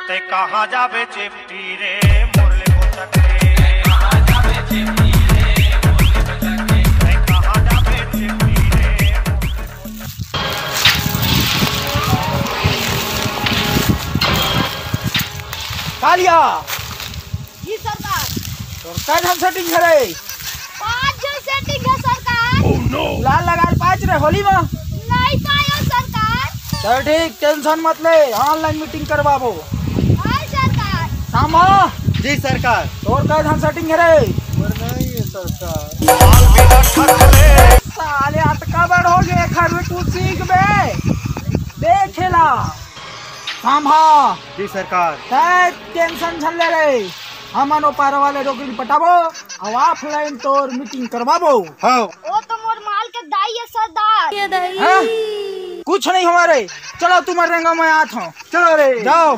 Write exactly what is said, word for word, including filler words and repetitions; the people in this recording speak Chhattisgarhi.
तै कहाँ जाबे चेपटी रे, मोर ले बोचक रे। तै कहाँ जाबे चेपटी रे, मोर ले बोचक रे। तै कहाँ जाबे चेपटी रे, मोर ले बोचक रे। कालिया, जी सरकार। तोर कै झन सेटिंग हे रे? पांच झन सेटिंग हे सरकार। लाल लगाल पांच रे होली मा। नहीं पायो सरकार। चल ठीक, टेंशन मत ले, ऑनलाइन मीटिंग करवाबो। हाँ सरकार। सामा, जी सरकार। तोर कै झन सेटिंग हे रे? मोर नहीं हे सरकार। साले अतका बड़ हो गे, घर में कुछ सीख बे। देखेला। सांभा, जी सरकार। तै टेंशन झन ले रे, हमन ओ पारा वाले डोकरी पटाबो अउ ऑफलाइन तोर मीटिंग करवाबो। हाँ। ओ तो मोर माल के दाई हे सरदार। हाँ? कुछ नहीं होवय रे, चलो तुम्हर रेंगा मैं आत हूँ। चलो रे। जाओ।